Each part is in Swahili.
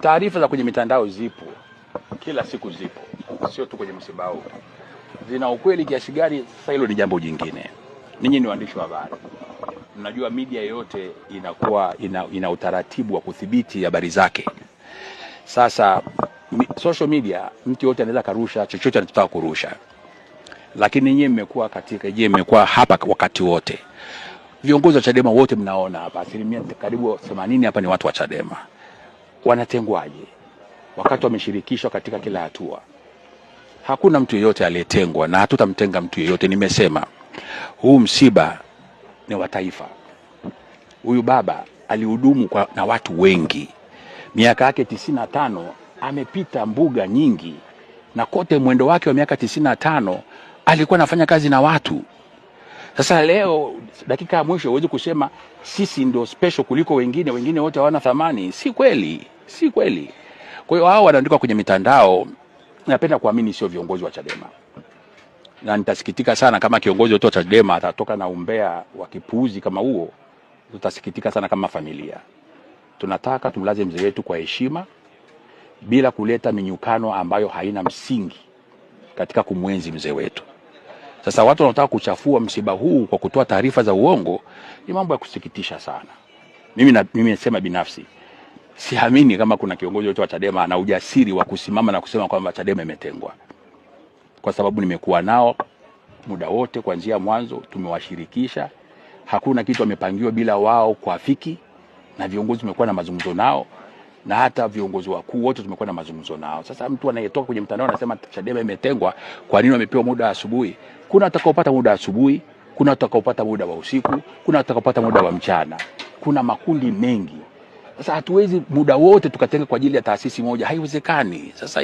Taarifa za kwenye mitandao zipo kila siku, zipo sio tu kwenye msiba huu. Zina ukweli kiasi gani? Sasa hilo ni jambo jingine. Ninyi ni waandishi wa habari, mnajua media yote inakuwa ina utaratibu wa kudhibiti habari zake. Sasa social media, mtu yote anaweza karusha chochote anachotaka kurusha, lakini ninyi mmekuwa katika, je, mmekuwa hapa wakati wote. Viongozi wa Chadema wote mnaona hapa, asilimia karibu 80 hapa ni watu wa Chadema. Wanatengwaje wakati wameshirikishwa katika kila hatua? Hakuna mtu yeyote aliyetengwa na hatutamtenga mtu yeyote. Nimesema huu msiba ni wa taifa. Huyu baba alihudumu na watu wengi, miaka yake 95 amepita mbuga nyingi, na kote mwendo wake wa miaka 95 alikuwa anafanya kazi na watu. Sasa leo dakika ya mwisho huwezi kusema sisi ndio special kuliko wengine, wengine wote hawana thamani. Si kweli, si kweli. Kwa hiyo hao wanaandikwa kwenye mitandao, napenda kuamini sio viongozi wa Chadema, na nitasikitika sana kama kiongozi wote wa Chadema atatoka na umbea wa kipuuzi kama huo. Tutasikitika sana kama familia. Tunataka tumlaze mzee wetu kwa heshima bila kuleta minyukano ambayo haina msingi katika kumwenzi mzee wetu. Sasa watu wanaotaka kuchafua msiba huu kwa kutoa taarifa za uongo ni mambo ya kusikitisha sana. Mimi nasema binafsi siamini kama kuna kiongozi wote wa Chadema ana ujasiri wa kusimama na kusema kwamba Chadema imetengwa, kwa sababu nimekuwa nao muda wote kuanzia mwanzo, tumewashirikisha. Hakuna kitu wamepangiwa bila wao kuafiki, na viongozi tumekuwa na mazungumzo nao, na hata viongozi wakuu wote tumekuwa na mazungumzo nao. Sasa mtu anayetoka kwenye mtandao anasema Chadema imetengwa, kwa nini wamepewa muda asubuhi? Kuna watakaopata muda asubuhi, kuna watakaopata muda wa usiku, kuna watakaopata muda wa mchana. Kuna makundi mengi. Sasa hatuwezi muda wote tukatenga kwa ajili ya taasisi moja, haiwezekani. Sasa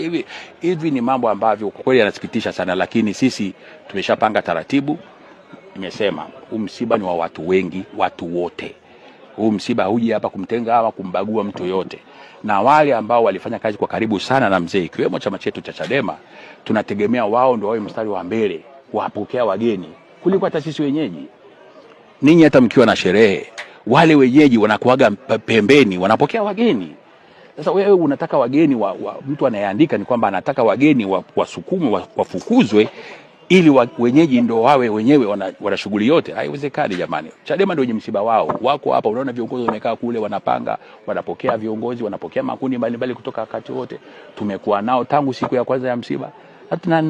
hivi ni mambo ambavyo kwa kweli yanasikitisha sana, lakini sisi tumeshapanga taratibu. Nimesema huu msiba ni wa watu wengi, watu wote. Huu msiba huji hapa kumtenga ama kumbagua mtu yote, na wale ambao walifanya kazi kwa karibu sana na mzee, ikiwemo chama chetu cha Chadema, tunategemea wao ndio wawe mstari wa mbele kuwapokea wageni kuliko hata sisi wenyeji. Ninyi hata mkiwa na sherehe, wale wenyeji wanakuaga pembeni, wanapokea wageni. Sasa wewe unataka wageni mtu anayeandika ni kwamba anataka wageni wasukumwe, wafukuzwe ili wenyeji ndo wawe wenyewe wana shughuli yote. Haiwezekani jamani. Chadema ndio wenye msiba wao, wako hapa. Unaona viongozi wamekaa kule, wanapanga, wanapokea viongozi, wanapokea makundi mbalimbali kutoka wakati wote. Tumekuwa nao tangu siku ya kwanza ya msiba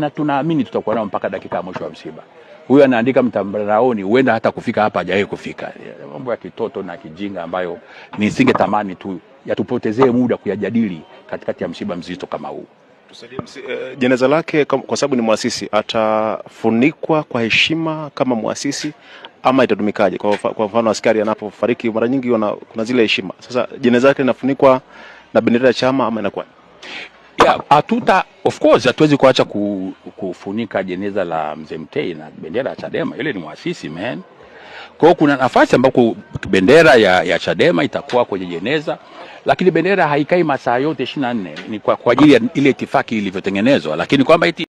na tunaamini tutakuwa nao mpaka dakika ya mwisho wa msiba. Huyu anaandika mtandaoni, huenda hata kufika hapa hajawahi kufika. Mambo ya kitoto na kijinga ambayo nisingetamani tu yatupotezee muda kuyajadili katikati ya msiba mzito kama huu. Jeneza lake kwa sababu ni mwasisi, atafunikwa kwa heshima kama mwasisi ama itatumikaje? Kwa mfano askari anapofariki mara nyingi kuna zile heshima. Sasa jeneza lake linafunikwa na bendera ya chama ama inakuwa? Yeah, of course hatuwezi kuacha kufunika jeneza la mzee Mtei na bendera ya Chadema. Yule ni mwasisi man. Kwa hiyo kuna nafasi ambako bendera ya Chadema itakuwa kwenye jeneza, lakini bendera haikai masaa yote 24, ni kwa ajili ya ile itifaki ilivyotengenezwa, lakini kwamba eti